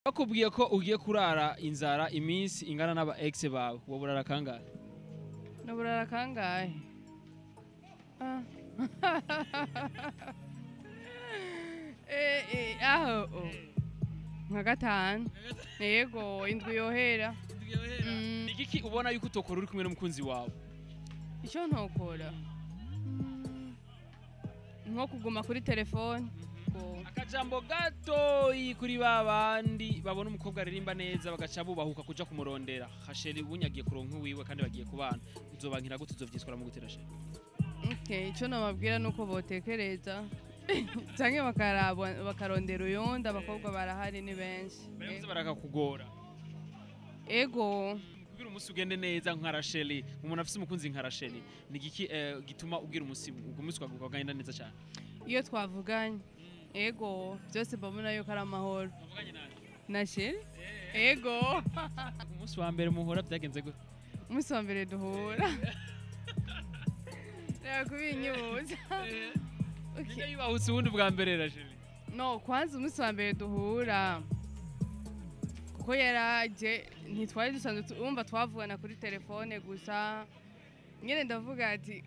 Bakubwiye ko ugiye kurara inzara iminsi ingana n'aba ex bawe, wowe urara kangahe? Noburara kangahe? Ah. Aho oh. Nka gatanu. Yego, indwi yohera. Ni igiki ubona yuko utokora uri kumwe n'umukunzi wawe? Icyo ntokora, nko kuguma kuri telefone. Akajambo gatoyi kuri ba bandi babona umukobwa aririmba neza bagaca bubahuka kuja kumurondera. Rachel ubunye agiye kuronka uwiwe kandi bagiye kubana, uzobankira gute? Uzovyitwaramo gute, Rachel? Okay, icyo nababwira nuko botekereza canke bakaraba bakarondera uyundi. Abakobwa barahari ni benshi. Baravuze barakakugora. Ego. Kugira umunsi ugende neza nka Rachel, umuntu afise umukunzi nka Rachel, ni igiki gituma ugira umunsi wawe ukagenda neza cyane? Iyo twavuganye, ego, byose mbabona yuko ari amahoro. Muvuganye nande? Na chéri, ego. Umunsi wa mbere muhura byagenze gute? Umunsi wa mbere duhura, reka kubinyuza. Okay. Ninde yubahutse uwundi bwa mbere, Rachel? No, kwanza umunsi wa mbere duhura, kuko yaraje ntitwari dusanzwe wumva twavugana kuri telefone gusa nyene. Ndavuga ati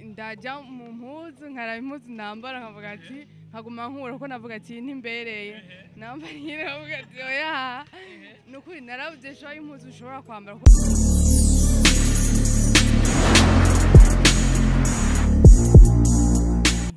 ndaja mu mpuzu, nkaraba impuzu nambara, nkavuga ati nkaguma nkura kuko navuga ati ntimbereye nambara nyene, nkavuga ati oya, nukuri narabuze shoya impuzu ushobora kwambara.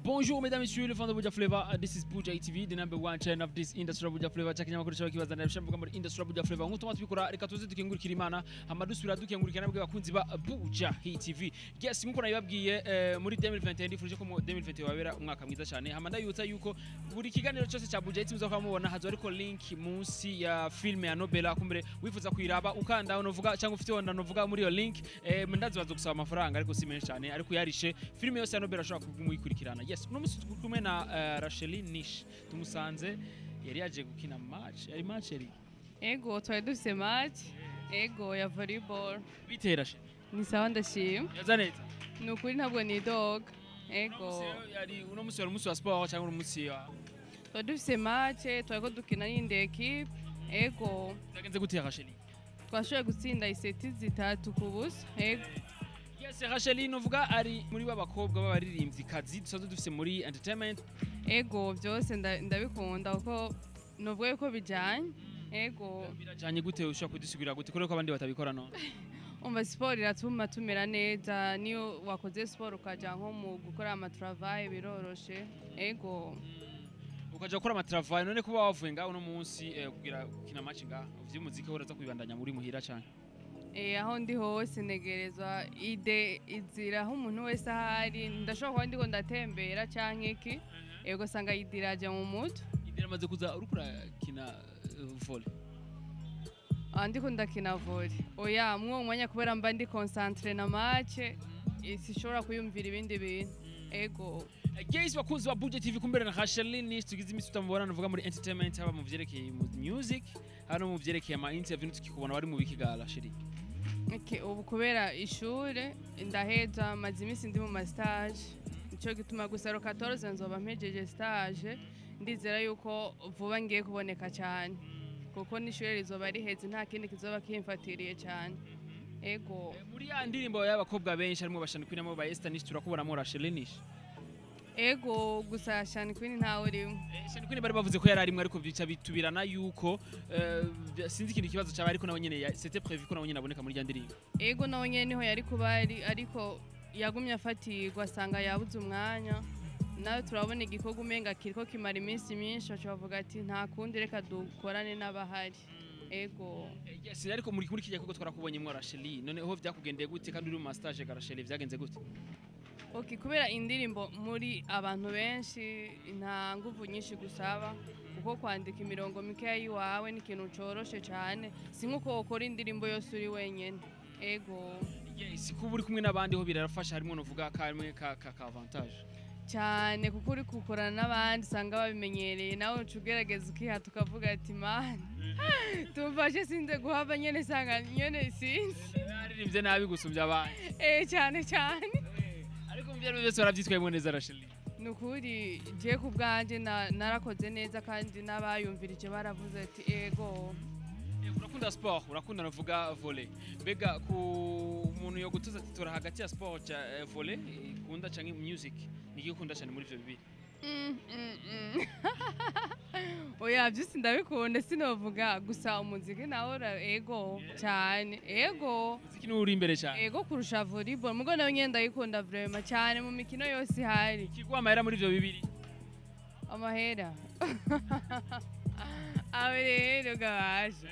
Bonjour mesdames et messieurs, les fans de Buja Flavor. This is Buja TV, the number one channel of this industry of Buja Flavor. Chaka nyamakuru cyawe kibazanira bishamvuga muri industry of Buja Flavor. Nk'uko tuma tubikora, reka tuze dukengurikira Imana, hama dusubira dukengurikira nabwe bakunzi ba Buja TV. Yes, nkuko nabibabwiye muri 2021, ndifuje ko mu 2021 wabera umwaka mwiza cyane. Hama ndabibutsa yuko buri kiganiro cyose cya Buja TV muzoka mubona hazo ariko link munsi ya film ya Nobela. Kumbere wifuza kuyiraba, ukanda unovuga cyangwa ufite wenda novuga muri iyo link, ndazi bazo gusaba amafaranga ariko si menshi cyane, ariko yarishe filime yose ya Nobela ashobora kumuyikurikirana. Yes, uno musi turi kumwe na Rachel Nish. Tumusanze yari yaje gukina match, yari match yari Ego, twari dufise match, ego, ya volleyball. Bite, Rachel? Ni sawa, ndashima. Yaza neza? Ni ukuri ntabwo nidoga, ego. Uno musi yari, uno musi wari umunsi wa sport cyangwa umunsi wa Twari dufise match, twariko dukina n'iyindi équipe, ego. Byagenze gute, Rachel? Twashoboye gutsinda iseti 3-0, ego. Yes, Rachel novuga ari muri b'abakobwa b'abaririmbyi kazi dusanzwe dufise muri entertainment. Ego, byose ndabikunda kuko novuga yuko bijanye, ego. Birajanye gute? Ushobora kudusigurira gute kubera ko abandi batabikora none? Umva, siporo iratuma tumera neza. Niyo wakoze siporo ukaja nko mu gukora ama travail biroroshe, ego. Ukaja gukora ama travail. None kuba wavuye ngaho uno munsi kugira gukina match ngaho, ivy'umuziki uraza kubibandanya muri muhira cane? Aho ndi hose ntegerezwa idée izira aho umuntu wese ahari. Ndashobora kuba ndiko ndatembera canke iki, ugasanga idée iraja mu mutwe. Idée iramaze kuza uriko urakina volley? Ah, ndiko ndakina volley? Oya, mwuwo mwanya kubera mba ndi concentré na match, sinshobora kuyumvira ibindi bintu, ego. Guys, bakunzi ba Buja TV, kumbere na Rachel Nish tugize imisi tutamubona nuvuga muri entertainment, haba mu vyerekeye mu music hano mu vyerekeye ama interview, tukikubona wari mu biki ga Rachel? Okay, ubu kubera ishure ndaheza, maze iminsi ndi mu ma stage, nico gituma gusa le 14 nzoba mpejeje stage. Ndizera yuko vuba ngiye kuboneka cyane kuko n'ishure rizoba riheze, nta kindi kizoba kimfatiriye cyane, ego. Muri ya ndirimbo y'abakobwa benshi harimo bashani Queen amo ba Esther Nish, turakubonamo Rachel Nish? Ego, gusa Shani Queen ntawe urimo. Shani Queen bari bavuze ko yari arimwe, ariko bica bitubirana yuko sinzi ikindi kibazo cyaba, ariko nawe nyene c'était prévu ko nawe nyene aboneka muri ya ndirimbo. Ego, nawe nyene niho yari kuba ari, ariko yagumye afatirwa, asanga yabuze umwanya. Nawe turabona igikorwa umenga kiriko kimara iminsi myinshi, baca bavuga ati nta kundi, reka dukorane n'abahari, ego. Yes, ariko muri kijya koko twarakubonyemwo, Rachel. Noneho vyakugendeye gute kandi uri mu ma stage ga Rachel? Vyagenze gute? Okay, kubera indirimbo muri abantu benshi nta nguvu nyinshi gusaba, kuko kwandika imirongo mikeya yiwawe ni ikintu coroshe cane, si nkuko wokora indirimbo yose uri wenyene, ego. Yes, kuba uri kumwe n'abandi ho birafasha, harimo novuga kamwe ka avantage. Cyane, kuko uri gukorana n'abandi usanga babimenyereye, nawe uca ugerageza ukihata ukavuga ati mana tumfashe sinze guhava nyene, sanga nyene sinzi. Yaririmbye nabi gusumbya abandi. Eh, cyane cyane. Ariko mu byo byose warabyitwayemo neza, Rachel. Nukuri je ku bwanje narakoze neza kandi n'abayumvirije baravuze ati ego. Urakunda sport, urakunda navuga volley. Mbega ku muntu yo gutuza ati tora hagati ya sport cha volley ikunda canke music, niki ukunda cyane muri ivyo bibiri? Oya, byose ndabikunda, sinovuga gusa umuziki nawo ego cyane, ego. Muziki ni uri imbere cyane. Ego, kurusha volleyball, mugo nayo nyene ndayikunda vraiment cyane mu mikino yose ihari. Ikiguha amahera muri ivyo bibiri? Amahera abe rero gabaje.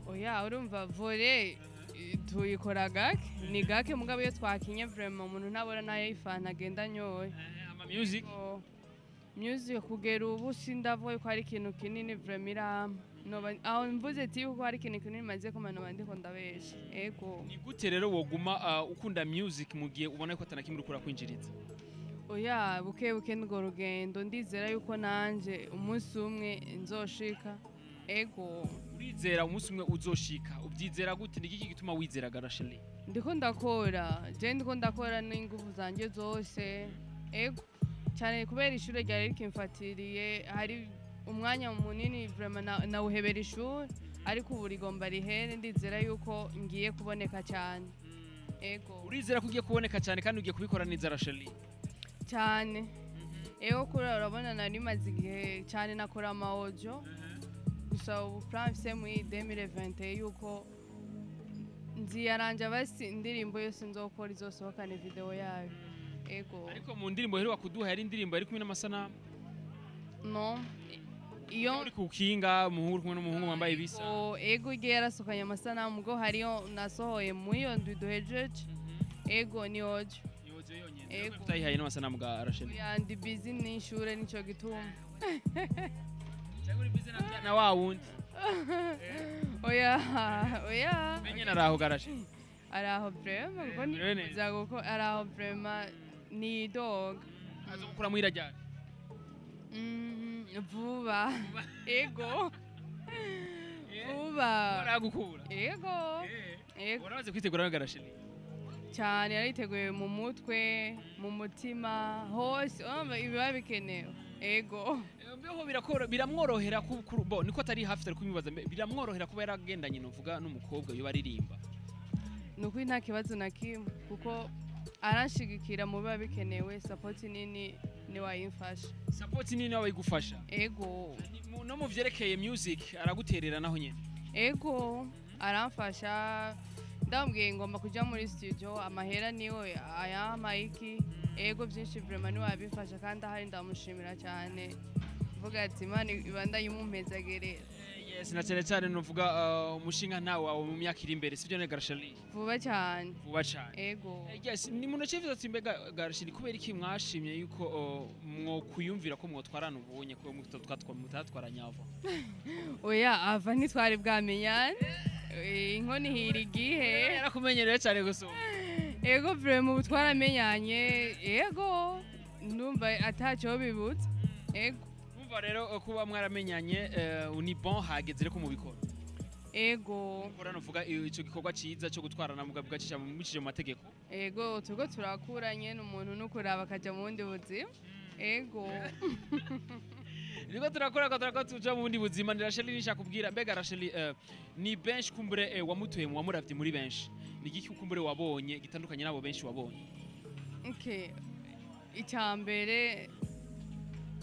Oya, urumva volley tuyikora gake, ni gake, mugabo iyo twakinye vraiment umuntu ntabona nayo ifanta agenda anyoye. Ama music? Oh, music kugera ubu sindavuga yuko hari ikintu kinini vraiment irampa. Noba aho mvuze ati yuko hari ikintu kinini maze kumana, noba ndiko ndabesha, ego. Ni gute rero woguma ukunda music mu gihe ubona ko atanakimwe uriko urakwinjiriza? Oya, buke buke nirwo rugendo, ndizera yuko nanje umunsi umwe nzoshika, ego. Urizera umunsi umwe uzoshika, ubyizera gute? Ni iki gituma wizera, Rachel? Ndiko ndakora, je ndiko ndakora n'inguvu zanje zose, ego cyane, kubera ishure ryari rikimfatiriye, hari umwanya munini vraiment nawuhebera ishuri, ariko ubu rigomba rihere, ndizera yuko ngiye kuboneka cyane, ego. Urizera ko ugiye kuboneka cyane kandi ugiye kubikora neza, Rachel? Cyane, ego. Kuri urabona nari maze igihe cyane nakora ama audio gusa, ubu plan mfise muri 2021 yuko nziyaranja basi indirimbo yose nzokora izosohokana video yayo, ego. Ariko mu ndirimbo heruka kuduha yari indirimbo yari kumwe n'amasanamu? No, iyo Uri ku kinga, umuhungu uri kumwe n'umuhungu wambaye ibisa. Oh, ego, igihe yarasohokanye amasanamu, ubwo hariyo nasohoye muri iyo ndwi duhejeje, ego, ni audio. Ni audio yonyene? Ego. Utayihaye n'amasanamu ga Rachel? Oya, ndi busy n'ishure, nico gituma. Cyangwa uri busy na wa wundi? Oya, oya. Menye naraho ga Rachel? Araho vraiment, kuko Merewe neza. nifuza kuko araho vraiment ni dog. Azo gukura muhira ryari? Vuba, ego, vuba. Aragukura? Ego, ego. Uramaze kwitegura ga Rachel? Cyane, yariteguye mu mutwe, mu mutima, hose, urumva ibiba bikenewe, ego. Mbeho biramworohera bo niko atari hafi atari kubibaza, biramworohera kuba yaragendanye novuga n'umukobwa yoba aririmba? Ni ukuri nta kibazo na kimwe, kuko aranshigikira mu biba bikenewe, support nini niwayimfasha. Support nini wayigufasha? Ego. No mu vyerekeye music araguterera naho nyene? Ego, aramfasha, ndamubwiye ngomba kuja muri studio, amahera niwe ayampa iki, ego, byinshi vraiment niwe yabimfasha, kandi ahari ndamushimira cyane, mvuga ati Imana ibandanye imumpezagerera. Yes, na cyane cyane nuvuga umushinga ntawe wawe mu myaka iri imbere, sibyo ne Rachel? Vuba cyane. Vuba cyane. Ego. Yes, ni muntu cifuza ati mbega Rachel, kubera iki mwashimye yuko mwokwiyumvira ko mwotwarana ubonye ko mutatwaranye ava? Oya, ava ntitwari bwamenyane. Inkono ihira igihe. Yarakumenyereye cyane gusumba. Ego, vraiment ubu twaramenyanye, ego, ndumva atacyo bibutse, ego. Umva rero kuba mwaramenyanye ni bon, hageze reko mubikora. Ego. Gukora nuvuga ico gikorwa ciza cyo gutwarana mugacisha mucije mu mategeko. Ego, turiko turakura nyene, umuntu nukuraba akaja mu bundi buzima, ego. Niko turakora ko turakora tuja mu bundi buzima. Ni Rachel nisha kubwira, mbega Rachel, ni benshi kumbure wamutuye mu wamuravye muri benshi, ni igiki kumbure wabonye gitandukanye nabo benshi wabonye? Okay, icya mbere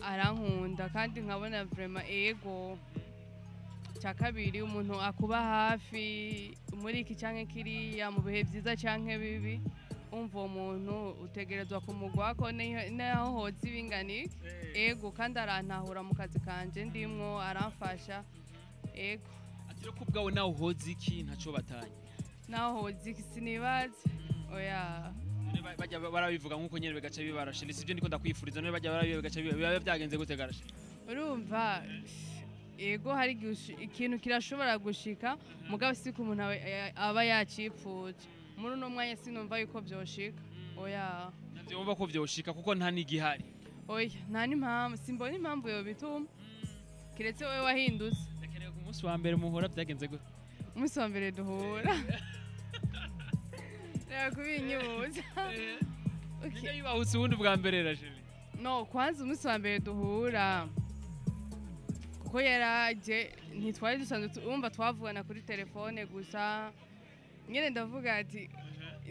arankunda kandi nkabona vraiment, ego. Icya kabiri, umuntu akuba hafi muri iki canke kiriya, mu bihe byiza canke bibi, umva uwo muntu utegerezwa kumugwako naho hoza ibingana iki, ego, kandi arantahura mu kazi kanje ndimwo, aramfasha, ego. Ati rero kubwawe nawe uhoza iki ntaco batanye? Naho hoza iki sinibaza, oya. None bajya barabivuga nkuko nyene bigaca biba, Rachel, sivyo? Ndiko ndakwifuriza, none bajya barabivuga bigaca biba byagenze gute ga Rachel? Urumva, ego, hari igihe ikintu kirashobora gushika, mugabo si ko umuntu aba yacipfuje. Muri uno mwanya sinumva yuko vyoshika, oya. Navyo wumva ko vyoshika kuko nta n'igihari? Oya, nta n'impamvu, simbona impamvu yobituma, kiretse wowe wahindutse. Ndakeneye ku munsi wa mbere muhora byagenze gute? Umunsi wa mbere duhura, reka kubinyibutsa. Okay. Ninde yubahutse uwundi bwa mbere, Rachel? No, kwanza umunsi wa mbere duhura, kuko yaraje, ntitwari dusanzwe urumva twavugana kuri telefone gusa nyene. Ndavuga ati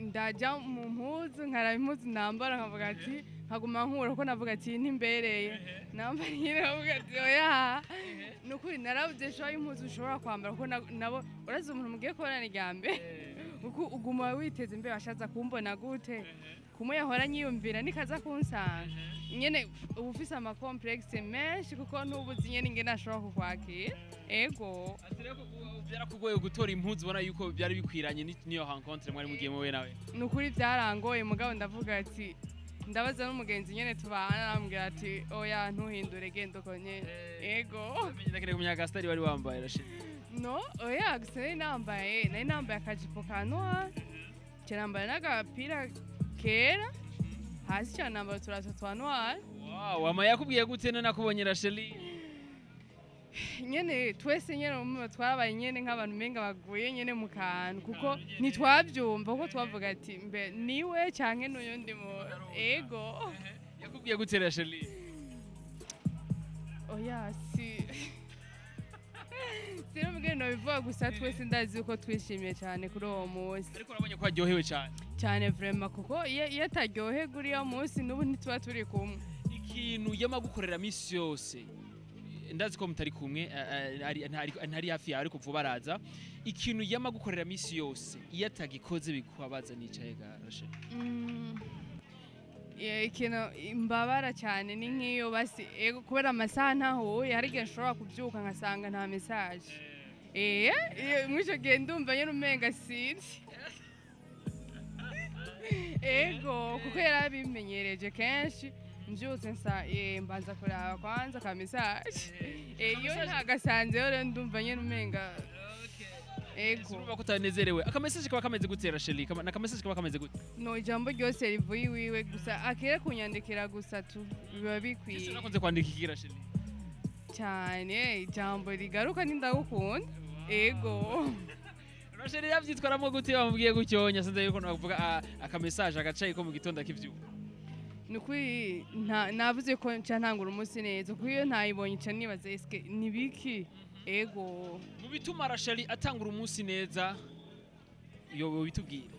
ndajya mu mpuzu, nkaraba impuzu nambara, nkavuga ati nkaguma nkura, kuko navuga ati ntimbereye nambara nyene. Nkavuga ati oya, ni ukuri narabuze shoya impuzu ushobora kwambara, kuko nabo urazi umuntu mugiye kubonana irya mbere, kuko uguma witeze imbere ashaza kumbona gute, kumwe yahora nyiyumvira nikaza kunsanga nyene. Uba ufise ama complexes menshi, kuko ntubuzi nyene ingene ashobora kukwakira, ego. Ati rero byarakugoye gutora impuzu ubona yuko byari bikwiranye n'iyo rencontre mwari mugiyemo we nawe? Ni ukuri byarangoye, mugabo ndavuga ati ndabaza n'umugenzi nyene tubana, arambwira ati oya, ntuhindure, genda uko nyene, ego. Ndakeneye kumenya agasitari wari wambaye, Rachel. No, oya, gusa nari nambaye akajipo ka noir, nambara n'agapira kera, hasi cyane nambara uturato twa noir. Wow, ama yakubwiye gute none nakubonye, Rachel? Nyene twese nyene twarabaye nyene nk'abantu umenga baguye nyene mu kantu, kuko ntitwabyumva, kuko twavuga ati mbe niwe canke n'uyundi muntu, ego. Yakubwiye gute, Rachel? Oya, si sinumubwire nobivuga, gusa twese ndazi ko twishimiye cyane kuri uwo munsi. Ariko urabonye ko aryohewe cyane? Cyane vraiment, kuko iyo ataryoherwa uriya munsi n'ubu ntituba turi kumwe. Ikintu yamagukorera misi yose, ndazi ko mutari kumwe, ntari hafi yawe, ariko vuba araza. Ikintu yamagukorera misi yose, iyo atagikoze bikubabaza nicaye ga, Rachel? Ikintu mbabara cyane ni nk'iyo basi, ego, kubera amasaha ntahuye, hari igihe nshobora kubyuka nkasanga nta message. Muri icyo gihe ndumva nyine umenga sinzi, ego, kuko yari abimenyereje kenshi mbyutse nsa mbanza kuraba kwanza ka message. Iyo ntagasanzeyo rero ndumva nyine umenga, ego. Urumva ko utanezerewe. Aka message kaba kameze gute, Rachel? Naka message kaba kameze gute? No ijambo ryose rivuye iwiwe, gusa akere kunyandikira gusa tu biba Ese bikwiye. Unakunze kwandika iki, Rachel? Cyane ijambo rigaruka ni ndagukunda, ego. Rachel yavyitwaramo gute bamubwiye gutyo? Nyasanze yuko navuga aka message agacaye ko mu gitondo akivyuka. Ni ukuri navuze ko nca ntangura umunsi neza, kuko iyo ntayibonye nca nibaza eske ni biki, ego. Mu bituma Rachel atangura umunsi neza, yo bitubwira.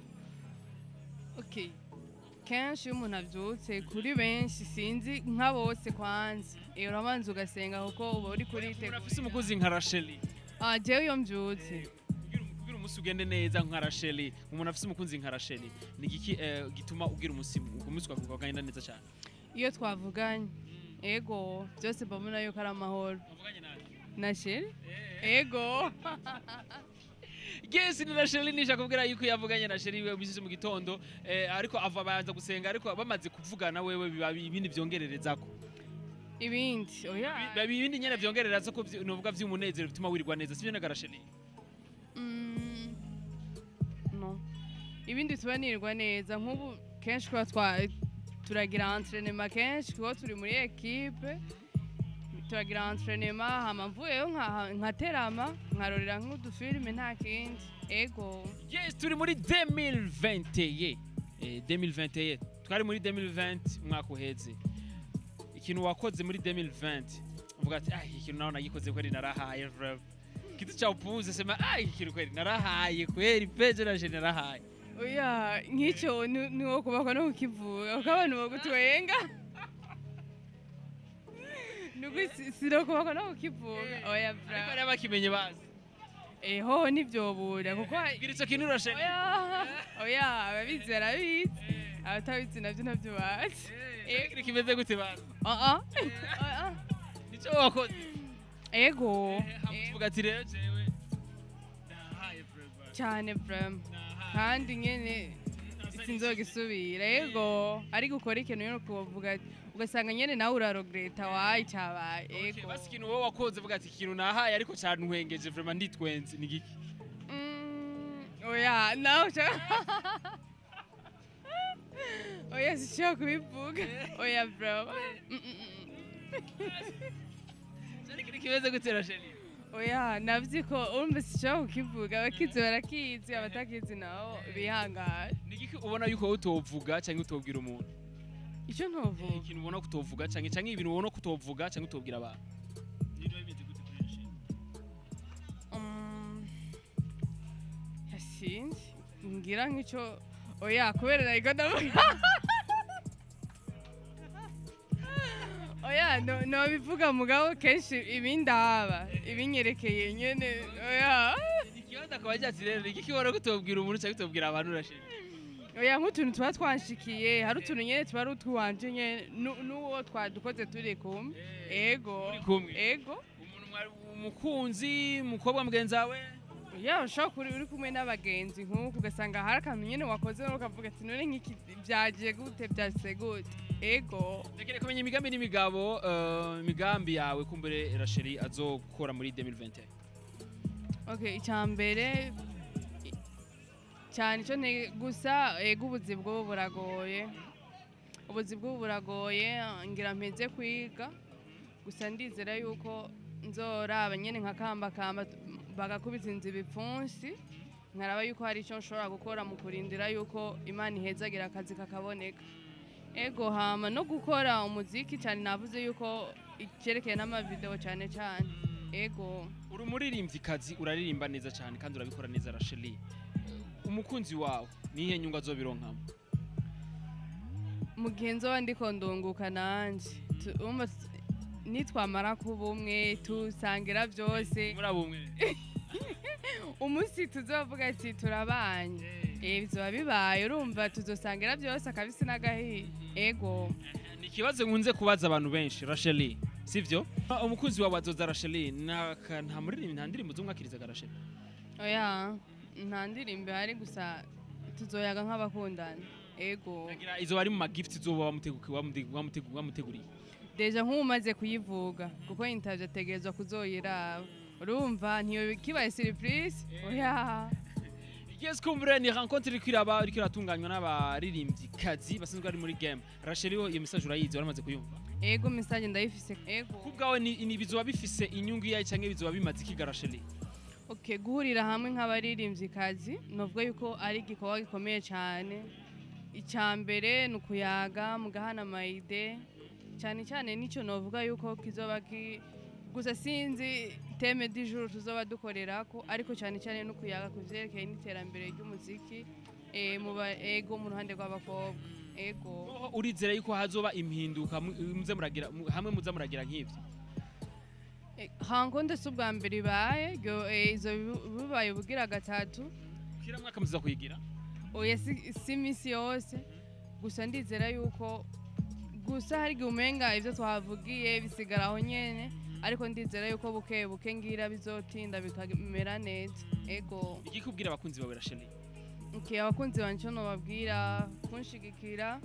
Okay, kenshi iyo umuntu abyutse, kuri benshi, sinzi nka bose, kwanza urabanza ugasenga, kuko uba uri Umuntu kuritegura. afise umukozi nka Rachel, Ah, jewe iyo mbyutse, kugira umunsi ugende neza nka Rachel, umuntu afise umukunzi nka Rachel, ni igiki gituma ugira umunsi wawe ukagenda neza cyane? Iyo twavuganye, ego, byose mbabona yuko ari amahoro. Muvuganye nande? Na chéri, ego. Yes, ni Rachel. Nisha kubwira yuko yavuganye na chéri we bisize mu gitondo, ariko ava banza gusenga, ariko bamaze kuvugana wewe biba ibindi vyongererezako. Ibindi oya. Biba ibindi nyene vyongerereza ko novuga vy'umunezero bituma wirirwa neza, sivyo naga, Rachel? No, ibindi tuba nirirwa neza, nk'ubu kenshi kuba twa turagira entraînement kenshi, kuko turi muri équipe, turagira entraînement, hama mvuyeyo nkaterama, nkarorera nk'udufilime, nta kindi, ego. Yes, turi muri 2021. 2021, twari muri 2020 umwaka uheze. Ikintu wakoze muri 2020 uvuga ati ah, iki kintu naho nagikoze kweli, narahaye vraiment, kitu cha upuuzi, sema ah, iki kintu kweli narahaye kweli peje na je narahaye. Oya, nk'icyo ni wo kubakwa no kukivuga, kuko abantu bagutwenga. Nukuri sinokubakwa no kukivuga, oya. Ariko Bra hariho abakimenye bazi. Hoho ntivyobura, kuko Bwira ico kintu, Rachel. Oya, oya, ababizi barabizi, abatabizi navyo navyo bazi. Ikintu kimeze gute bazi? Ah ah, ah. Nico wakoze? Ego. Tuvuga ati rero jewe nahaye vraiment. Cyane vraiment. Nahaye. Kandi nyene sinzogisubira, ego, ariko ukora ikintu nyene ukuvuga ugasanga nyene nawe uraregretta wayi cyabaye. Okay, Ego. Basi ikintu wowe wakoze uvuga ati ikintu nahaye ariko cantwengeje vraiment, nditwenze, ni giki? Oya, nawe oya, sinshobora kubivuga, oya bro. Cyari ikintu kimeze gute, Rachel? Oya, navyo ko urumva sinshobora kukivuga. Abakizi barakizi, abatakizi nabo bihangane. Ni giki ubona yuko utovuga cyangwa utobwira umuntu? Icyo ntovuga? Ikintu ubona kutovuga canke ibintu ubona kutovuga canke utobwira abantu. Ibintu bimeze gute kuri Rachel? Sinzi, ngira nk'icyo, oya, kubera nariko ndavuga, oya, no nobivuga, mugabo kenshi ibindaba ibinyerekeye nyene, oya. Ikibazo akaba agira rero iki kibona kutobwira umuntu canke kutobwira abantu, Rachel? Oya, nk'utuntu tuba twanshikiye, hari utuntu nyene tuba ari utwanje nyene n'uwo twadukoze turi kumwe, ego. Muri kumwe? Ego. Umuntu mwari umukunzi, umukobwa mugenzi wawe? Ya, ushobora kuri uri kumwe n'abagenzi nk'uku, ugasanga hari akantu nyene wakoze nawe ukavuga ati: "None nk'iki byagiye gute, byashitse gute?" Ego. Ndakeneye kumenya imigambi n'imigabo, imigambi yawe kumbure Rachel azokora muri 2021. Okay, icya mbere cyane icyo gusa, ego, ubuzi bw'ubu buragoye, ubuzi bw'ubu buragoye. Ngira mpeze kwiga gusa, ndizera yuko nzoraba nyene nkakambakamba bagakubita inzu ibipfunsi, nkaraba yuko hari icyo nshobora gukora mu kurindira yuko Imana ihezagira akazi kakaboneka. Ego, hama no gukora umuziki cyane, navuze yuko icyerekeye n'amavideo cyane cyane, ego. Uri umuririmvyikazi, uraririmba neza cyane kandi urabikora neza, Rachel. Umukunzi wawe niyihe nyungu azobironkamo? Mu gihe nzoba ndiko ndunguka nanje, urumva nitwamara kuba umwe tusangira byose. Muri abo umwe? Umunsi tuzovuga ati turabanye, bizoba bibaye, urumva tuzosangira byose, akabisi n'agahiye, ego. Ni ikibazo nkunze kubaza abantu benshi, Rachel, sivyo? Umukunzi wawe azoza, Rachel, nta muririmbi, nta ndirimbo zumwakirizaga, Rachel? Oya, nta ndirimbo ihari, gusa tuzoyaga nk'abakundana, ego. Nagira izo bari mu ma gift izoba wamuteguriye. Déjà nk'umaze kuyivuga, kuko interview ategerezwa kuzoyiraba, urumva ntiyo kibaye surprise, oya. Yes, kumbure ni rencontre iriko iraba, iriko iratunganywa n'abaririmvyikazi basanzwe bari muri game. Rachel, iyo message urayizi, waramaze kuyumva? Ego, message ndayifise, ego. Kubwawe ni bizoba bifise inyungu yayo canke bizoba bimaze ikiga, Rachel? Okay, guhurira hamwe nk'abaririmvyikazi novuga yuko ari igikorwa gikomeye cyane. Icya mbere ni ukuyaga mugahana ama idées, cyane cyane nicyo novuga yuko kizoba ki gusa sinzi thème du jour tuzoba dukorerako, ariko cyane cyane ni ukuyaga ku vyerekeye n'iterambere ry'umuziki, ego, mu ruhande rw'abakobwa, ego. Wowe urizera yuko hazoba impinduka muze muragira hamwe, muza muragira nk'ivyo? Rencontre si ubwa mbere ibaye, izo bibaye ubugira gatatu. Kira mwaka muza kuyigira? Oya, si imisi yose, gusa ndizera yuko gusa hari igihe umenga ivyo twavugiye bisigara aho nyene, ariko ndizera yuko buke buke ngira bizotinda bikamera neza, ego. Igikubwira abakunzi bawe, Rachel? Okay, abakunzi banje ico nobabwira, kunshigikira.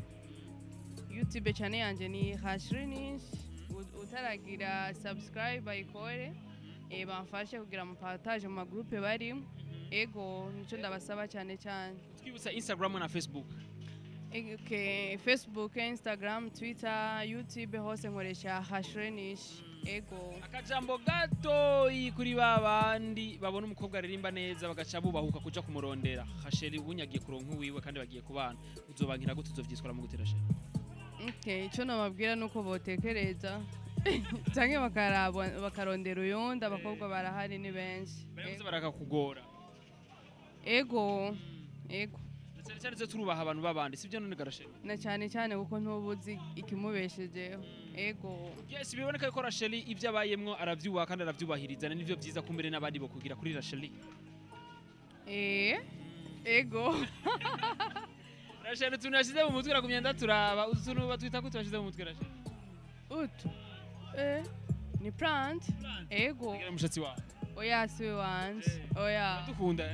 YouTube channel yanje ni Hashrinish, utaragira subscribe ayikore, bamfashe kugira mu partage mu magroupe barimo, ego, nico ndabasaba cyane cyane. Twibutsa Instagram na Facebook. Okay, Facebook, Instagram, Twitter, YouTube, hose nkoresha Hashrinish, ego. Akajambo gatoyi kuri ba bandi babona umukobwa aririmba neza bagaca bubahuka kuja kumurondera. Rachel ubunyagiye kuronka uwiwe kandi bagiye kubana, uzobankira gute, uzovyitwara mu gute, Rachel? Okay, ico nobabwira nuko botekereza canke bakaraba bakarondera uyundi, abakobwa barahari ni benshi. Barakuze barakakugora? Ego, ego. Na cyane cyane zo turubaha abantu b'abandi, sibyo none ga Rachel? Na cyane cyane kuko ntubuzi ikimubeshejeho, ego. Yes, biboneka yuko Rachel ibyo abayemwo aravyubaha kandi aravyubahiriza, nivyo vyiza kumbere n'abandi bo kugira kuri Rachel. Ego. Rachel, utuntu yashize mu mutwe uragumya ndaturaba, utuntu batwita ko twashize mu mutwe, Rachel? Utu ni plante, ego. Kugira umushatsi wawe? Oya, siwe wanje, oya. Dukunda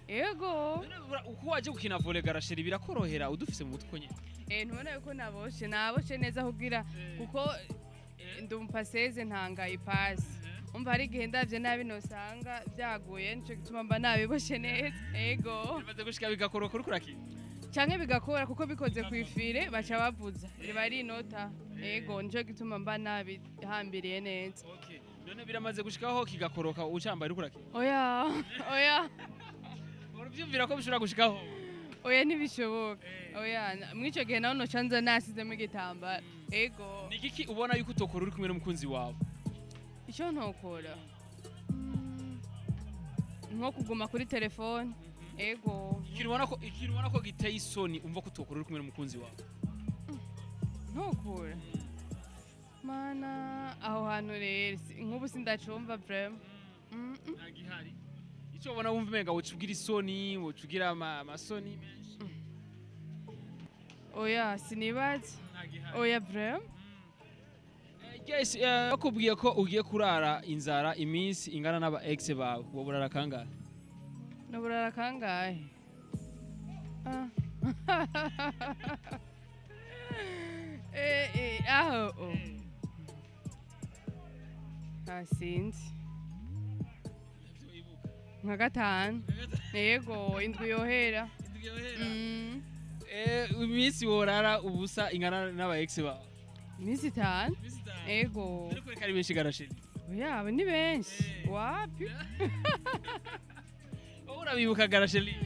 Ego. None uko waje gukina volley ga Rachel, birakorohera udufise mu mutwe nyene? Ntubona yuko naboshe neza kugira kuko ndi umupaseze, ntanga ipasi, umva hari igihe ndavye nabi nosanga byaguye, nico gituma mba nabiboshe neza, ego. Bimaze gushika bigakoroka uriko urakina? Canke bigakora kuko bikoze kw'ifire baca bavuza riba ari inota, ego, nico gituma mba nabihambiriye neza. Okay, none biramaze gushikaho kigakoroka ucambaye uriko urakina? Oya, oya. Uruvyumvira ko bishobora gushikaho? Oya, ntibishoboka. Oya, mw'ico gihe nawe noca nza nasizemo igitambara, ego. Ni igiki ubona yuko utokora uri kumwe n'umukunzi wawe? Icyo ntokora, nko kuguma kuri telefone, ego. Ikintu ubona ko giteye isoni, umva ko utokora uri kumwe n'umukunzi wawe? Ntokora, mana, aho hantu rero nk'ubu sindacumva vraiment. Ntagihari. Icyo ubona wumva umenga woca ugira isoni, woca ugira amasoni menshi? Oya, sinibaza. Ntagihari. Oya, vraiment. Yes, bakubwiye ko ugiye kurara inzara iminsi ingana n'aba ex bawe, wowe urara kangahe? Nuburara kangahe? Ah. Aho oh. Ah, sinzi, nka gatanu, yego, indwi yohera. Iminsi worara ubusa ingana n'aba ex bawe? Iminsi 5. Iminsi 5. Ego. Dore ko ari benshi garashiri. Oya, abo ni benshi. Wapi. Wowe urabibuka garashiri?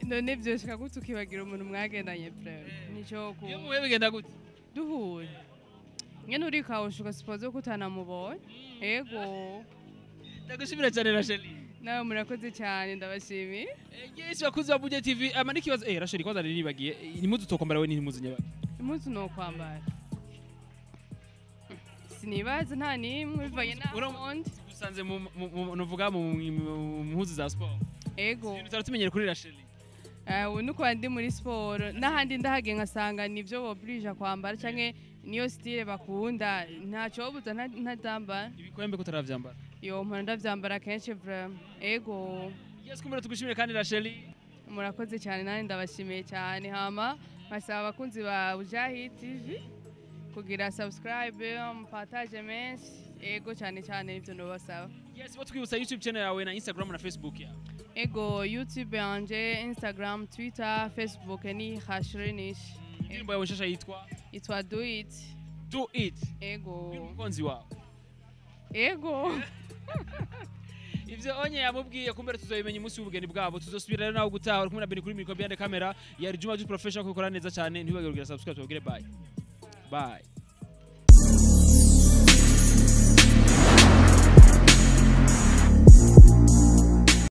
None vyoshika gute ukibagira umuntu mwagendanye? Vraiment, nico ku Iyo muhuye bigenda gute? Duhuye nyene urikawusha, ugasupoza ko utanamubonye, ego. Ndagushimira cyane, Rachel. Nawe murakoze cyane, ndabashimiye. Yes, bakunzi ba Buja TV, ama n'ikibazo, Rachel, kwanza nari nibagiye, impuzu utokwambara we ni impuzu nyabaki? Impuzu nokwambara, sinibaza, nta n'imwe, bivanye n'aho ndi. Usanze nuvuga mu mpuzu za sport. Ego. Ibintu tutari tumenyere kuri Rachel. Ubu nuko ndi muri siporo, n'ahandi ndahagiye nkasanga nibyo boburija kwambara canke niyo style bakunda, ntacyo buza ntazambara. Ibikwembe ko utaravyambara? Yo, mpora ndavyambara kenshi vraiment, ego. Yes, kumbura tugushimire kandi, Rachel. Murakoze cyane, nanjye ndabashimiye cyane. Hama nkasaba abakunzi ba Bujahi TV kugira subscribe, mupartage menshi, ego, cyane cyane nibyo nobasaba. Yes, bo twibutsa YouTube channel yawe na Instagram na Facebook yawe. Ego, YouTube yanje, Instagram, Twitter, Facebook ni Hashrinish. Indirimbo yawe nshasha yitwa? Yitwa Do It. Do It. Ego. Umukunzi wawe? Ego. Ivyo onye yamubwiye, kumbere tuzobimenya umunsi w'ubugeni bwabo. Tuzosubira rero nawe gutaha. Uri kumwe na Beni kuri micro, behind camera yari Juma Juice Professional, kubikora neza cyane. Ntibagire kugira subscribe, tubabwire bye bye.